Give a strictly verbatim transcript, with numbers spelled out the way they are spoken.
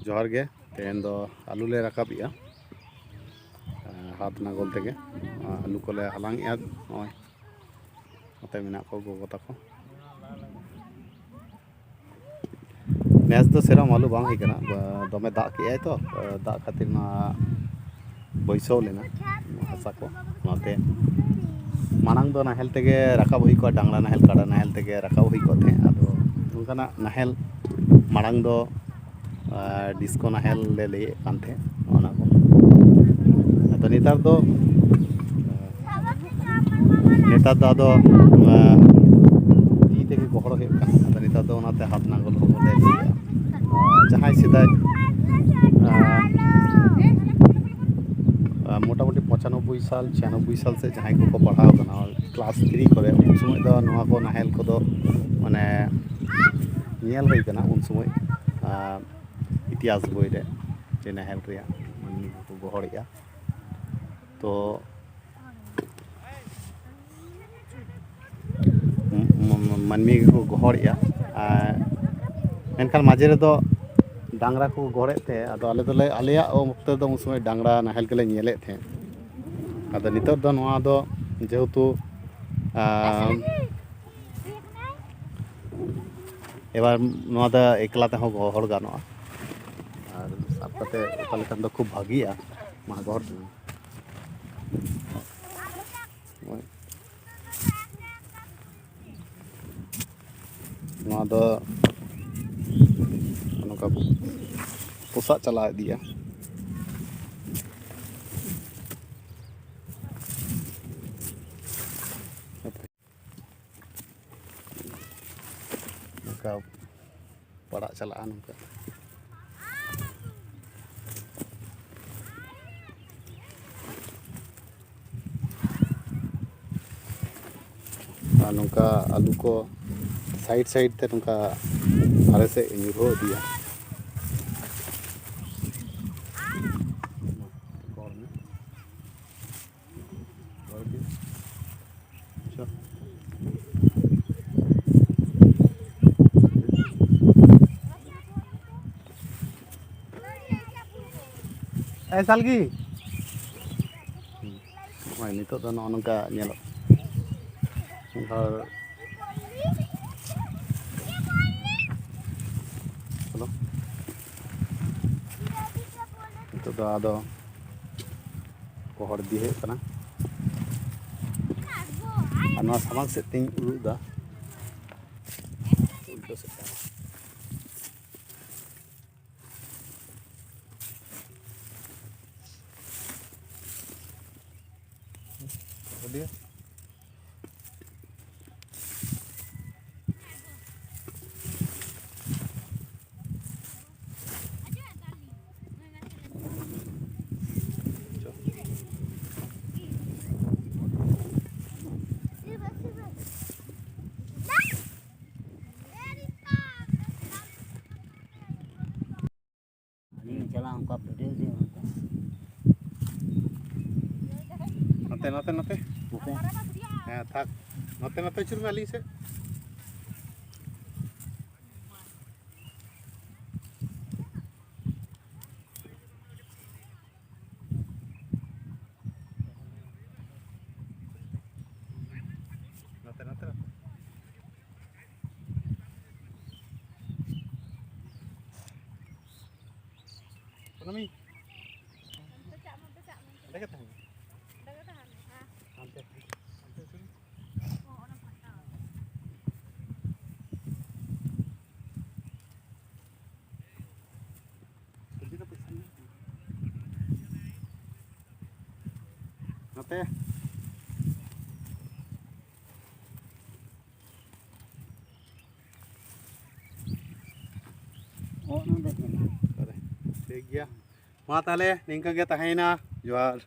ᱡᱚᱦᱟᱨ ᱜᱮ᱾ ᱛᱮᱦᱮᱧ ᱫᱚ ᱟᱹᱞᱩ ᱞᱮ ᱨᱟᱠᱟᱵᱮᱜᱼᱟ, ᱮᱸ, ᱦᱟᱛ ᱱᱟᱜᱚᱞ ᱛᱮᱜᱮ᱾ ᱟᱹᱞᱩ ᱠᱚᱞᱮ ᱦᱟᱞᱟᱝᱮᱜᱼᱟ᱾ ᱱᱚᱜᱼᱚᱭ ᱱᱚᱛᱮ ᱢᱮᱱᱟᱜ ᱠᱚ ᱜᱚᱜᱚ ᱛᱟᱠᱚ᱾ ᱱᱮᱥ ᱫᱚ ᱥᱮᱨᱚᱠᱚᱢ ᱟᱹᱞᱩ ᱵᱟᱝ ᱦᱩᱭ ᱠᱟᱱᱟ, ᱵᱟ-, ᱫᱚᱢᱮ ᱫᱟᱜ ᱠᱮᱜᱼᱟᱭ ᱛᱚ, ᱫᱟᱜ ᱠᱷᱟᱹᱛᱤᱨ ᱱᱚᱣᱟ ᱵᱟᱹᱭᱥᱟᱹᱣ ᱞᱮᱱᱟ ᱦᱟᱥᱟ ᱠᱚ᱾ ᱚᱱᱟᱛᱮ ᱢᱟᱲᱟᱝ ᱫᱚ ᱱᱟᱦᱮᱞ ᱛᱮᱜᱮ ᱨᱟᱠᱟᱵ ᱦᱩᱭ ᱠᱚᱜᱼᱟ, ᱰᱟᱝᱨᱟ ᱱᱟᱦᱮᱞ, ᱠᱟᱰᱟ ᱱᱟᱦᱮᱞ ᱛᱮᱜᱮ ᱨᱟᱠᱟᱵ ᱦᱩᱭ ᱠᱚᱜ ᱛᱟᱦᱮᱸᱫ᱾ ᱟᱫᱚ ᱚᱱᱠᱟᱱᱟᱜ ᱱᱟᱦᱮᱞ ᱢᱟᱲᱟᱝ ᱫᱚ, ᱟᱨ ᱰᱤᱥᱠᱳ ᱱᱟᱦᱮᱞ ᱞᱮ ᱞᱟᱹᱭᱮᱫ ᱠᱟᱱ ᱛᱟᱦᱮᱸᱫ, ᱚᱱᱟ ᱠᱚ᱾ ᱟᱫᱚ ᱱᱮᱛᱟᱨ ᱫᱚ, ᱱᱮᱛᱟᱨ ᱫᱚ ᱟᱫᱚ, ᱟᱨ ᱛᱤ ᱛᱮᱜᱮ ᱜᱚᱦᱚᱲ ᱦᱩᱭᱩᱜ ᱠᱟᱱᱟ᱾ ᱟᱫᱚ ᱱᱮᱛᱟᱨ ᱫᱚ ᱚᱱᱟᱛᱮ ᱦᱟᱛ ᱱᱟᱜᱚᱞ ᱦᱚᱸ ᱵᱚᱞᱮ ᱞᱟᱹᱭᱮᱫᱼᱟ᱾ ᱟᱨ ᱡᱟᱦᱟᱸᱭ ᱥᱮᱫᱟᱭ, ᱟᱨ, ᱟᱨ ᱢᱚᱴᱟᱢᱩᱴᱤ ᱯᱚᱸᱪᱟᱱᱚᱵᱵᱳᱭ ᱥᱟᱞ, ᱪᱷᱤᱭᱟᱱᱚᱵᱵᱳᱭ ᱥᱟᱞ ᱥᱮᱫ ᱡᱟᱦᱟᱸᱭ ᱠᱚᱠᱚ ᱯᱟᱲᱦᱟᱣ ᱠᱟᱱᱟ ᱠᱞᱟᱥ ᱛᱷᱨᱤ ᱠᱚᱨᱮ, ᱩᱱ ᱥᱚᱢᱚᱭ ᱫᱚ ᱱᱚᱣᱟ ᱠᱚ ᱱᱟᱦᱮᱞ ᱠᱚᱫᱚ ᱢᱟᱱᱮ ᱧᱮᱞ ᱦᱩᱭ ᱠᱟᱱᱟ ᱩᱱ ᱥᱚᱢᱚᱭ, ᱟᱨ ᱤᱛᱤᱦᱟᱥ ᱵᱳᱭ ᱨᱮ ᱡᱮ ᱱᱟᱦᱮᱞ ᱨᱮᱭᱟᱜ ᱢᱟᱹᱱᱢᱤ ᱠᱚᱠᱚ ᱜᱚᱦᱚᱲᱮᱜᱼᱟ᱾ ᱛᱚ ᱢ-, ᱢ-, ᱢᱟᱹᱱᱢᱤ ᱜᱮᱠᱚ ᱜᱚᱦᱚᱲᱮᱜᱼᱟ᱾ ᱟᱨ ᱢᱮᱱᱠᱷᱟᱱ ᱢᱟᱡᱷᱮ ᱨᱮᱫᱚ ᱰᱟᱝᱨᱟ ᱠᱚ ᱜᱚᱦᱚᱲᱮᱫ ᱛᱟᱦᱮᱸᱫ᱾ ᱟᱫᱚ ᱟᱞᱮ ᱫᱚᱞᱮ, ᱟᱞᱮᱭᱟᱜ ᱚᱠᱛᱚ ᱫᱚ ᱩᱱ ᱥᱚᱢᱚᱭ ᱰᱟᱝᱨᱟ ᱱᱟᱦᱮᱞ ᱜᱮᱞᱮ ᱧᱮᱞᱮᱫ ᱛᱟᱦᱮᱸᱫ᱾ ᱟᱫᱚ ᱱᱤᱛᱚᱜ ᱫᱚ ᱱᱚᱣᱟ ᱫᱚ ᱡᱮᱦᱮᱛᱩ, ᱟᱨ ᱮᱵᱟᱨ ᱱᱚᱣᱟ ᱫᱚ ᱮᱠᱞᱟ ᱛᱮᱦᱚᱸ ᱜᱚᱦᱚᱲ ᱜᱟᱱᱚᱜᱼᱟ᱾ ᱟᱨ ᱥᱟᱵ ᱠᱟᱛᱮ ᱚᱠᱟ ᱞᱮᱠᱷᱟᱱ ᱫᱚ ᱠᱷᱩᱵ ᱵᱷᱟᱹᱜᱤᱜᱼᱟ᱾ ᱢᱟ ᱜᱚᱦᱚᱲ ᱛᱟᱵᱚᱱ᱾ ᱱᱚᱣᱟ ᱫᱚ ᱱᱚᱝᱠᱟ ᱯᱚᱥᱟᱜ ᱪᱟᱞᱟᱣ ᱤᱫᱤᱜᱼᱟ᱾ ᱱᱚᱝᱠᱟ ᱯᱟᱲᱟᱜ ᱪᱟᱞᱟᱜᱼᱟ ᱱᱚᱝᱠᱟ᱾ ᱟᱨ ᱱᱚᱝᱠᱟ ᱟᱹᱞᱩ ᱠᱚ ᱥᱟᱭᱤᱰ ᱥᱟᱭᱤᱰ ᱛᱮ ᱱᱚᱝᱠᱟ ᱟᱲᱮ ᱥᱮᱫ ᱧᱩᱨᱦᱟᱹ ᱤᱫᱤᱜᱼᱟ᱾ ᱮ ᱥᱟᱞᱜᱤ᱾ ᱱᱚᱜᱼᱚᱭ ᱱᱤᱛᱚᱜ ᱫᱚ ᱱᱚᱜᱼᱚ ᱱᱚᱝᱠᱟ ᱧᱮᱞᱚᱜ᱾ ᱢᱤᱫ ᱦᱚᱲ ᱦᱮᱞᱳ᱾ ᱱᱤᱛᱚᱜ ᱫᱚ ᱟᱫᱚ ᱜᱚᱦᱚᱲ ᱤᱫᱤ ᱦᱩᱭᱩᱜ ᱠᱟᱱᱟ᱾ ᱟᱨ ᱱᱚᱣᱟ ᱥᱟᱢᱟᱝ ᱥᱮᱫ ᱛᱤᱧ ᱩᱫᱩᱜ ᱮᱫᱟ᱾ ᱩᱞᱴᱟᱹ ᱥᱮᱫ ᱛᱮ᱾ ᱟᱹᱰᱤ ᱟᱹᱞᱤᱧ ᱪᱟᱞᱟᱜ ᱚᱱᱠᱟ ᱵᱷᱤᱰᱤᱭᱳ ᱫᱤᱱ ᱚᱱᱠᱟ᱾ ᱱᱚᱛᱮ, ᱱᱚᱛᱮ, ᱱᱚᱛᱮ᱾ ᱱᱚᱛᱮ? ᱦᱮᱸ, ᱛᱷᱟᱠ᱾ ᱱᱚᱛᱮ, ᱱᱚᱛᱮ ᱟᱹᱪᱩᱨ ᱢᱮ ᱟᱹᱞᱤᱧ ᱥᱮᱫ᱾ ᱱᱚᱛᱮ, ᱱᱚᱛᱮ, ᱱᱚᱛᱮ᱾ ᱠᱩᱱᱟᱹᱢᱤ᱾ ᱚᱸᱰᱮ ᱜᱮ ᱛᱟᱦᱮᱱ ᱢᱮ᱾ ᱦᱟᱱᱛᱮ, ᱦᱟᱱᱛᱮ ᱩᱪᱩᱲ ᱢᱮ᱾ ᱱᱚᱛᱮ᱾ ᱚ, ᱱᱚᱰᱮ ᱠᱟᱱᱟ᱾ ᱴᱷᱤᱠ ᱜᱮᱭᱟ᱾ ᱢᱟ ᱛᱟᱦᱚᱞᱮ ᱱᱤᱝᱠᱟᱹ ᱜᱮ ᱛᱟᱦᱮᱸᱭᱮᱱᱟ᱾ ᱡᱚᱦᱟᱨ᱾